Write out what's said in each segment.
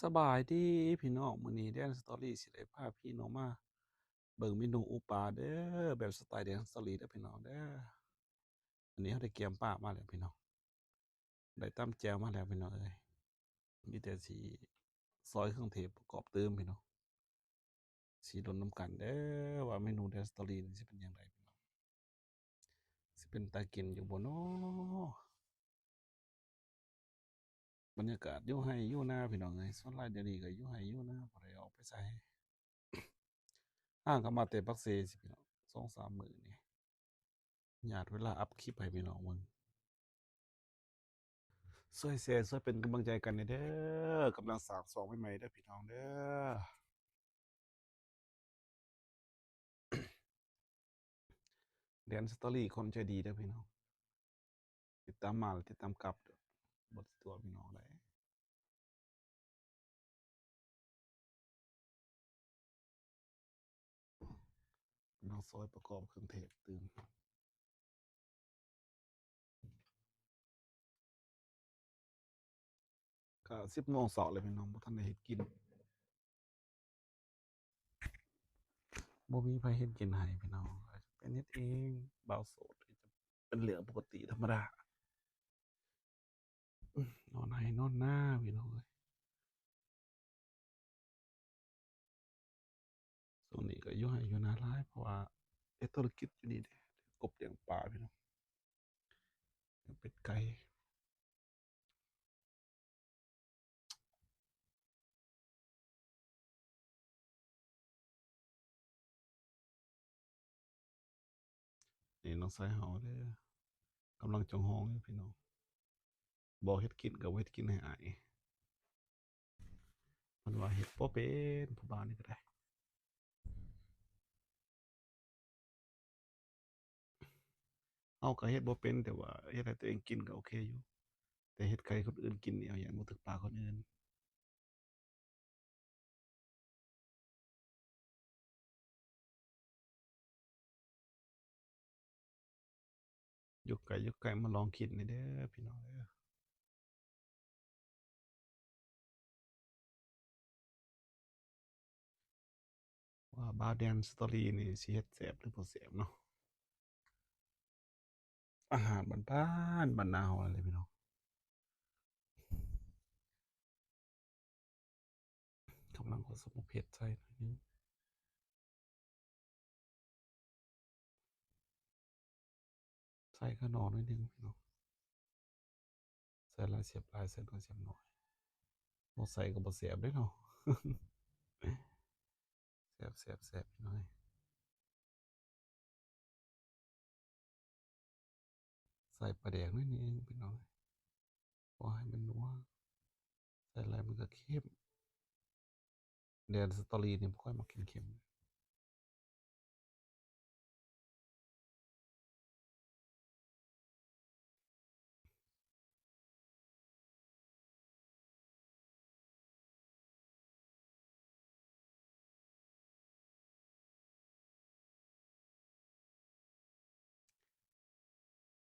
ສະບາຍດີພີ່ນ້ອງ, ມື້ນີ້ Dance Story ຊິໄດ້ພາພີ່ນ້ອງມາເບິ່ງເມນູອູປາເດີ ແບບສະໄຕ Dance Story ເດີພີ່ນ້ອງເດີ. ອັນນີ້ເຮົາໄດ້ກຽມປາມາແລ້ວພີ່ນ້ອງ, ໄດ້ຕຳແຈ່ວມາແລ້ວພີ່ນ້ອງເອີຍ, ມີແຕ່ຊິຊອຍເຄື່ອງເທດປະກອບຕື່ມພີ່ນ້ອງ. ຊິລຸ້ນນຳກັນເດີວ່າເມນູ Dance Story ນີ້ຊິເປັນຈັ່ງໃດພີ່ນ້ອງ, ຊິເປັນຕາກິນຢູ່ບໍ່ນໍ? ບັນຍາກາດຢູ່ໄຮ່ຢູ່ນາພີ່ນ້ອງເອີຍ, ສ່ວນຫຼາຍດຽວນີ້ກໍຢູ່ໄຮ່ຢູ່ນາ, ບໍ່ໄດ້ອອກໄປໃສ. ຫາກໍມາແຕ່ປາກເຊຊິພີ່ນ້ອງ, ສອງສາມມື້ນີ້ ຍາດເວລາອັບຄລິບໃຫ້ພີ່ນ້ອງເບິ່ງ. ຊ່ວຍແຊ ຊ່ວຍເປັນກຳລັງໃຈກັນແດ່ເດີ, ກຳລັງສ້າງຊ່ອງໃໝ່ໆເດີພີ່ນ້ອງເດີ. Dance Story ຄົນໃຈດີເດີພີ່ນ້ອງ, ຕິດຕາມມາແລ້ວຕິດຕາມກັບ, ບໍ່ຕິດຕົວະພີ່ນ້ອງໄດ້. ກຳລັງຊອຍປະກອບເຄື່ອງເທດຕື່ມ. ກະສິບໂມງເຊົ້າແລ້ວພີ່ນ້ອງ, ບໍ່ທັນໄດ້ເຮັດກິນ, ບໍ່ມີໃຜເຮັດກິນໃຫ້ພີ່ນ້ອງ, ເປັນເຮັດເອງ, ບ່າວໂສດ ເປັນເລື່ອງປົກກະຕິທຳມະດາ. ນອນໄຮ່ນອນນາພີ່ນ້ອງເອີຍ, ຊ່ວງນີ້ກໍຢູ່ໄຮ່ຢູ່ນາຫຼາຍ ເພາະວ່າເຮັດທຸລະກິດຢູ່ນີ້ເດ້, ກົບລ້ຽງປາພີ່ນ້ອງ, ລ້ຽງເປັດໄກ່. ນີ້ນ້ອງຊາຍເຮົາເດີ, ກຳລັງຈອງຫ້ອງຢູ່ພີ່ນ້ອງ, ບອກເຮັດກິນກໍບໍ່ເຮັດກິນໃຫ້ອ້າຍ, ເພິ່ນວ່າເຮັດບໍ່ເປັນ, ຜູ້ບ່າວນີ້ກໍໄດ້. ເຮົາກໍເຮັດບໍ່ເປັນ, ແຕ່ວ່າເຮັດໃຫ້ຕົວເອງກິນກໍໂອເຄຢູ່, ແຕ່ເຮັດໃຫ້ຄົນອື່ນກິນນີ້ ເຮົາຢ້ານບໍ່ຖືກປາກຄົນອື່ນ. ຢູ່ໄກ ຢູ່ໄກ ມາລອງກິນແດ່ເດີພີ່ນ້ອງເດີ. ວ່າບ່າວ Dance Story ນີ້ຊິເຮັດແຊບຫຼືບໍ່ແຊບເນາະ, ອາຫານບ້ານໆ ບ້ານນາເຮົານັ້ນແຫຼະພີ່ນ້ອງ. ກຳລັງເອົາສະໝຸກເຜັດໃສ່ໜ້ອຍໜຶ່ງ, ໃສ່ຂະໜໍໜ້ອຍໜຶ່ງພີ່ນ້ອງ, ໃສ່ຫຼາຍແຊບຫຼາຍ ໃສ່ໜ້ອຍແຊບໜ້ອຍ, ບໍ່ໃສ່ກໍບໍ່ແຊບເດ້ເນາະ. ແຊບໆໆ ພີ່ນ້ອງເອີຍ. ໃສ່ປາແດກໜ້ອຍໜຶ່ງພີ່ນ້ອງ, ພໍໃຫ້ມັນນົວ, ໃສ່ຫຼາຍມັນກໍເຄັມ. Dance Story ນີ້ບໍ່ຄ່ອຍມັກກິນເຄັມ.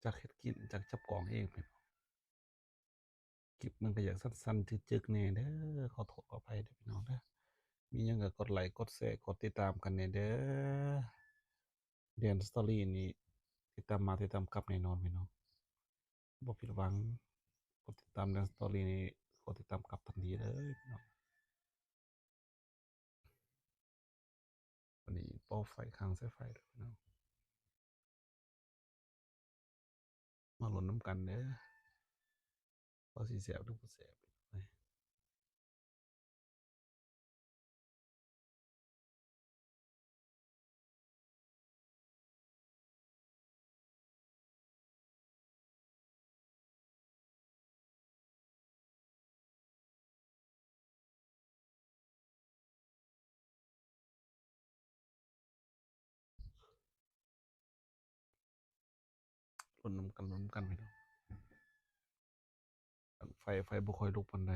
ຈັກເຮັດກິນ ຈັກຈັບກອງເອງ. ຄລິບມັນກໍຢາກສັ້ນໆຈຶກໆແດ່ເດີ, ຂໍໂທດຂໍອະໄພເດີພີ່ນ້ອງເດີ. ມີຫຍັງກໍກົດໄລ ກົດແຊ ກົດຕິດຕາມກັນແດ່ເດີ. Dance Story ນີ້ຕິດຕາມມາ ຕິດຕາມກັບແນ່ນອນພີ່ນ້ອງ, ບໍ່ຜິດຫວັງ. ກົດຕິດຕາມ Dance Story ນີ້ ກົດຕິດຕາມກັບທັນທີເລີຍພີ່ນ້ອງ. ບາດນີ້ເປົ່າໄຟ ຄ້າງໃສ່ໄຟເດີພີ່ນ້ອງ. ມາລຸ້ນນຳກັນເດີ ວ່າຊິແຊບຫຼືບໍ່ແຊບ. ລຸ້ນນຳກັນ ລຸ້ນນຳກັນພີ່ນ້ອງ. ໄຟ ໄຟບໍ່ຄ່ອຍລຸກປານໃດ.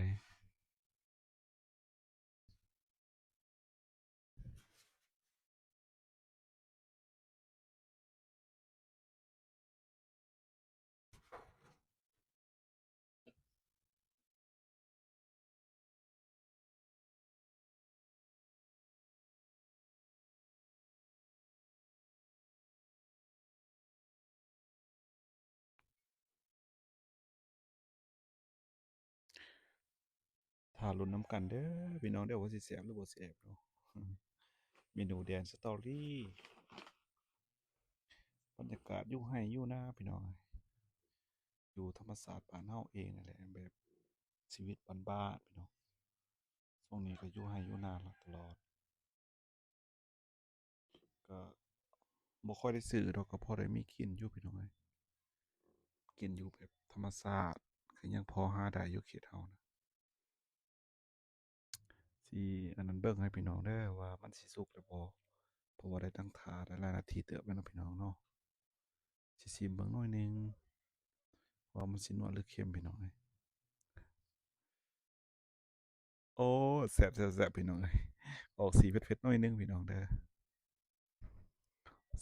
ຖ້າລຸ້ນນຳກັນເດີພີ່ນ້ອງເດີ ວ່າຊິແຊບຫຼືບໍ່ແຊບເນາະ. ເມນູແດນສະຕໍຣີ ບັນຍາກາດຢູ່ໄຮ່ຢູ່ນາພີ່ນ້ອງ ຢູ່ທຳມະຊາດບ້ານເຮົາເອງນັ້ນແຫຼະ ແບບຊີວິດບ້ານໆ ພີ່ນ້ອງ. ຊ່ວງນີ້ກໍຢູ່ໄຮ່ຢູ່ນາຕະຫຼອດ ກໍບໍ່ຄ່ອຍໄດ້ຊື້ດອກ ກໍພໍໄດ້ມີກິນຢູ່ພີ່ນ້ອງເອີຍ ກິນຢູ່ແບບທຳມະຊາດ ກໍຍັງພໍຫາໄດ້ຢູ່ເຂດເຮົານະ. ຊິອັນນັ້ນເບິ່ງໃຫ້ພີ່ນ້ອງເດີວ່າມັນຊິສຸກແລ້ວບໍ່ ເພາະວ່າໄດ້ນັ່ງຖ້າໄດ້ຫຼາຍນາທີເຕີບແລ້ວເນາະພີ່ນ້ອງເນາະ. ຊິຊີມເບິ່ງໜ້ອຍໜຶ່ງວ່າມັນຊິນົວຫຼືເຄັມພີ່ນ້ອງເອີຍ. ໂອ້ ແຊບໆໆ ພີ່ນ້ອງເອີຍ ອອກສີເຜັດໆ ໜ້ອຍໜຶ່ງພີ່ນ້ອງເດີ.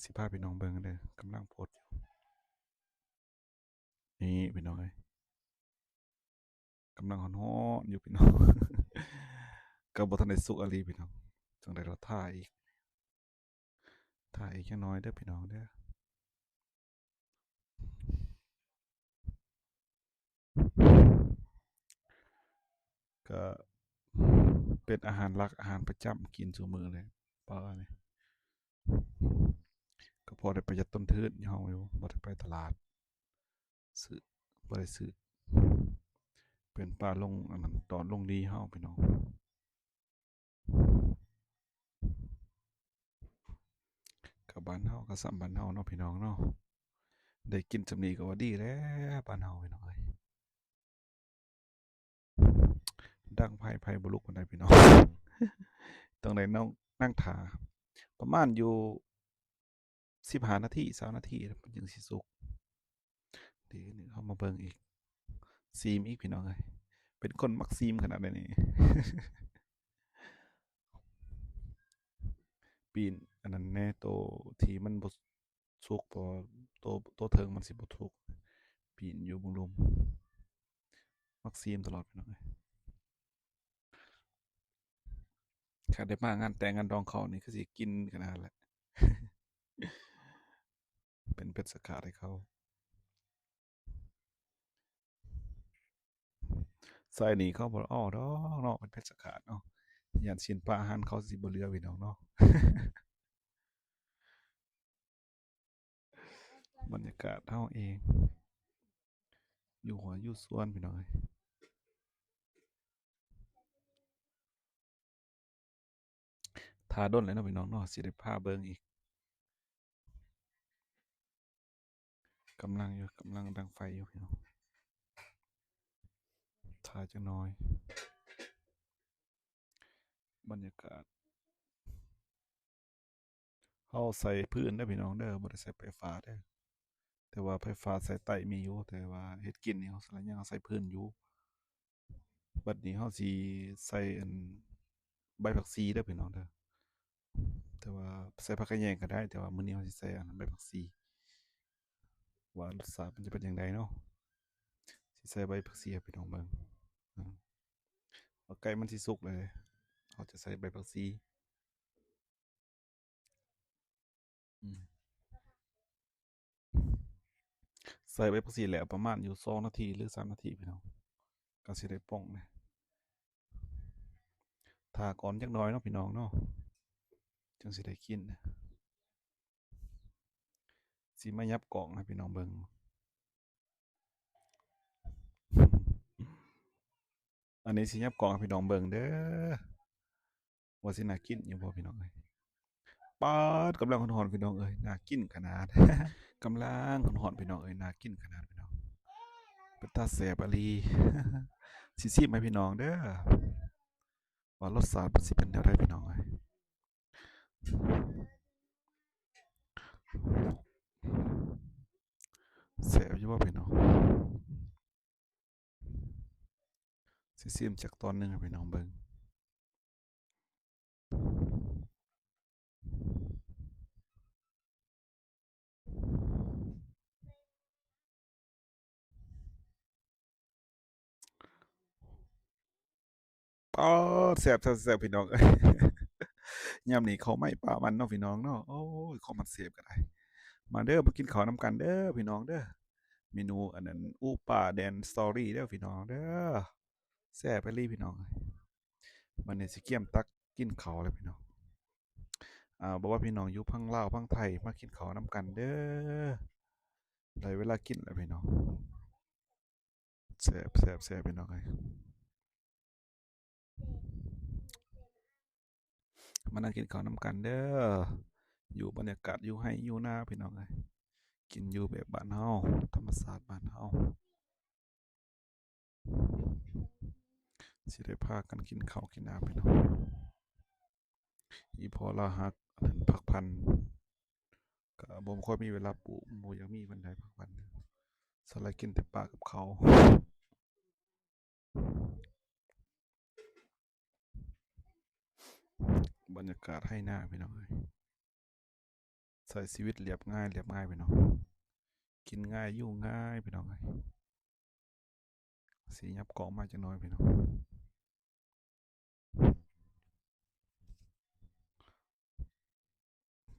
ຊິພາພີ່ນ້ອງເບິ່ງເດີ ກຳລັງຟົດຢູ່ ນີ້ພີ່ນ້ອງເອີຍ ກຳລັງຮ້ອນໆ ຢູ່ພີ່ນ້ອງ ກໍບໍ່ທັນໄດ້ສຸກອີ່ຫຼີພີ່ນ້ອງ ຈັ່ງໃດກໍຖ້າອີກ ຖ້າອີກຈັກໜ້ອຍເດີພີ່ນ້ອງເດີ. ກໍເປັນອາຫານຫຼັກ ອາຫານປະຈຳກິນຊຸມື້ເລີຍ ປານີ້ ກໍພໍໄດ້ປະຢັດຕົ້ນທຶນເຮົາຢູ່ ບໍ່ໄດ້ໄປຕະຫຼາດ ຊື້ ບໍ່ໄດ້ຊື້ ເປັນປາລົງອັນນັ້ນ ຕອນລົງລີເຮົາພີ່ນ້ອງ. ກໍບ້ານເຮົາກໍສ່ຳບ້ານເຮົາເນາະພີ່ນ້ອງເນາະ ໄດ້ກິນສ່ຳນີ້ກໍວ່າດີແລ້ວ ບ້ານເຮົາພີ່ນ້ອງເອີຍ. ດັງໄຟ ໄຟບໍ່ລຸກປານໃດພີ່ນ້ອງ ຕ້ອງໄດ້ນັ່ງ ນັ່ງຖ້າປະມານຢູ່ສິບຫ້ານາທີ ຊາວນາທີ ມັນຈຶ່ງຊິສຸກ. ດຽວນີ້ເຮົາມາເບິ່ງອີກ ຊີມອີກພີ່ນ້ອງເອີຍ ເປັນຄົນມັກຊີມຂະໜາດໃດນີ້. ປີ້ນອັນນັ້ນແດ່ ໂຕທີ່ມັນບໍ່ສຸກ ເພາະວ່າໂຕ ໂຕເທິງມັນຊິບໍ່ສຸກ ປີ້ນຢູ່ເບື້ອງລຸ່ມ. ມັກຊີມຕະຫຼອດພີ່ນ້ອງເອີຍ ຄັນໄດ້ມາງານແຕ່ງງານດອງເຂົານີ້ ຄືຊິກິນຂະໜາດແຫຼະ ເປັນເພັດສະຄາດໃຫ້ເຂົາ. ໃສ່ນີ້ເຂົາບໍ່ເອົາດອກເນາະ ເປັນເພັດສະຄາດເນາະ ຢ້ານຊີ້ນປາຮ້ານເຂົາຊິບໍ່ເຫຼືອພີ່ນ້ອງເນາະ. ບັນຍາກາດເຮົາເອງ ຢູ່ຫົວຢູ່ສວນພີ່ນ້ອງເອີຍ. ຖ້າດົນແລ້ວເນາະພີ່ນ້ອງເນາະ ຊິໄດ້ພາເບິ່ງອີກ. ກຳລັງຢູ່ ກຳລັງດັງໄຟຢູ່ພີ່ນ້ອງ ຖ້າຈັກໜ້ອຍ. ບັນຍາກາດ ເຮົາໃສ່ພື້ນເດີພີ່ນ້ອງເດີ ບໍ່ໄດ້ໃສ່ໄຟຟ້າເດີ ແຕ່ວ່າໄຟຟ້າໃສ່ໃຕ້ມີຢູ່ ແຕ່ວ່າເຮັດກິນນີ້ເຮົາໃສ່ ຍັງໃສ່ພື້ນຢູ່. ບັດນີ້ເຮົາຊິໃສ່ອັນໃບຜັກຊີເດີພີ່ນ້ອງເດີ ແຕ່ວ່າໃສ່ຜັກຂະແຍງກໍໄດ້ ແຕ່ວ່າມື້ນີ້ເຮົາຊິໃສ່ອັນໃບຜັກຊີ ວ່າລົດຊາດມັນຈະເປັນຈັ່ງໃດເນາະ. ຊິໃສ່ໃບຜັກຊີໃຫ້ພີ່ນ້ອງເບິ່ງ ອາ ວ່າໃກ້ມັນຊິສຸກແລ້ວ ເຮົາຈະໃສ່ໃບຜັກຊີ. ອືມ ໃສ່ໃບຜັກຊີແລ້ວປະມານຢູ່ສອງນາທີ ຫຼື ສາມນາທີພີ່ນ້ອງ ກໍຊິໄດ້ປ່ອງນະ. ຖ້າກ່ອນຈັກໜ້ອຍເນາະພີ່ນ້ອງເນາະ ຈັ່ງຊິໄດ້ກິນ. ຊິມາຫຍັບກ້ອງໃຫ້ພີ່ນ້ອງເບິ່ງ. ອັນນີ້ຊິຫຍັບກ້ອງໃຫ້ພີ່ນ້ອງເບິ່ງເດີ ວ່າຊິໜ້າກິນຢູ່ບໍ່ພີ່ນ້ອງເອີຍ. ປາດ ກຳລັງຮ້ອນໆ ພີ່ນ້ອງເອີຍ ໜ້າກິນຂະໜາດ ກຳລັງຮ້ອນໆ ພີ່ນ້ອງເອີຍ ໜ້າກິນຂະໜາດພີ່ນ້ອງ ເປັນຕາແຊບອີ່ຫຼີ. ຊິຊີມໃຫ້ພີ່ນ້ອງເດີ ວ່າລົດຊາດມັນຊິເປັນແນວໃດພີ່ນ້ອງເອີຍ. ແຊບຢູ່ບໍ່ພີ່ນ້ອງ? ຊິຊີມຈັກຕອນໜຶ່ງໃຫ້ພີ່ນ້ອງເບິ່ງ. ປາດ ແຊບໆໆ ພີ່ນ້ອງເອີຍ ຍາມນີ້ເຂົ້າໄມ້ປາມັນເນາະພີ່ນ້ອງເນາະ. ໂອ້ຍ ຂອງມັນເສບກໍໄດ້. ມາເດີ ມາກິນເຂົ້ານຳກັນເດີພີ່ນ້ອງເດີ. ເມນູອັນນັ້ນ ອູປາແດນສະຕໍຣີເດີພີ່ນ້ອງເດີ. ແຊບອີ່ຫຼີພີ່ນ້ອງເອີຍ. ບັດນີ້ຊິກຽມຕັກກິນເຂົ້າແລ້ວພີ່ນ້ອງ. ອ່າ ບໍ່ວ່າພີ່ນ້ອງຢູ່ຝັ່ງລາວຝັ່ງໄທ ມາກິນເຂົ້ານຳກັນເດີ້. ໄດ້ເວລາກິນແລ້ວພີ່ນ້ອງ. ແຊບ ແຊບ ແຊບ ພີ່ນ້ອງເອີຍ. ມານັ່ງກິນເຂົ້ານຳກັນເດີ້. ຢູ່ບັນຍາກາດຢູ່ໄຮ່ຢູ່ນາພີ່ນ້ອງເອີຍ. ກິນຢູ່ແບບບ້ານເຮົາ ທຳມະຊາດບ້ານເຮົາ. ຊິໄດ້ພາກັນກິນເຂົ້າກິນນ້ຳພີ່ນ້ອງ. ອີ່ພໍ່ລາວຫາກອັນນັ້ນຜັກພັນ ກະບໍ່ຄ່ອຍມີເວລາປູກ ບໍ່ຢາກມີປານໃດຜັກພັນ ສ່ວນຫຼາຍກິນແຕ່ປາກັບເຂົ້າ. ບັນຍາກາດໄຮ່ນາພີ່ນ້ອງເອີຍ. ໃຊ້ຊີວິດລຽບງ່າຍ ລຽບງ່າຍພີ່ນ້ອງ. ກິນງ່າຍ ຢູ່ງ່າຍພີ່ນ້ອງເອີຍ. ຊິຫຍັບກ້ອງມາຈັກໜ້ອຍພີ່ນ້ອງ.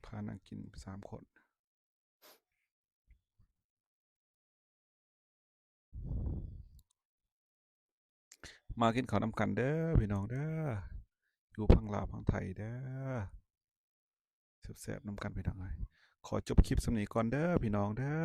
ພານັ່ງກິນສາມຄົນ. ມາກິນເຂົ້ານຳກັນເດີ້ພີ່ນ້ອງເດີ້. ຢູ່ຝັ່ງລາວຝັ່ງໄທເດີ້. ແຊບໆນຳກັນພີ່ນ້ອງເອີຍ. ຂໍຈົບຄລິບສ່ຳນີ້ກ່ອນເດີ້ພີ່ນ້ອງເດີ້.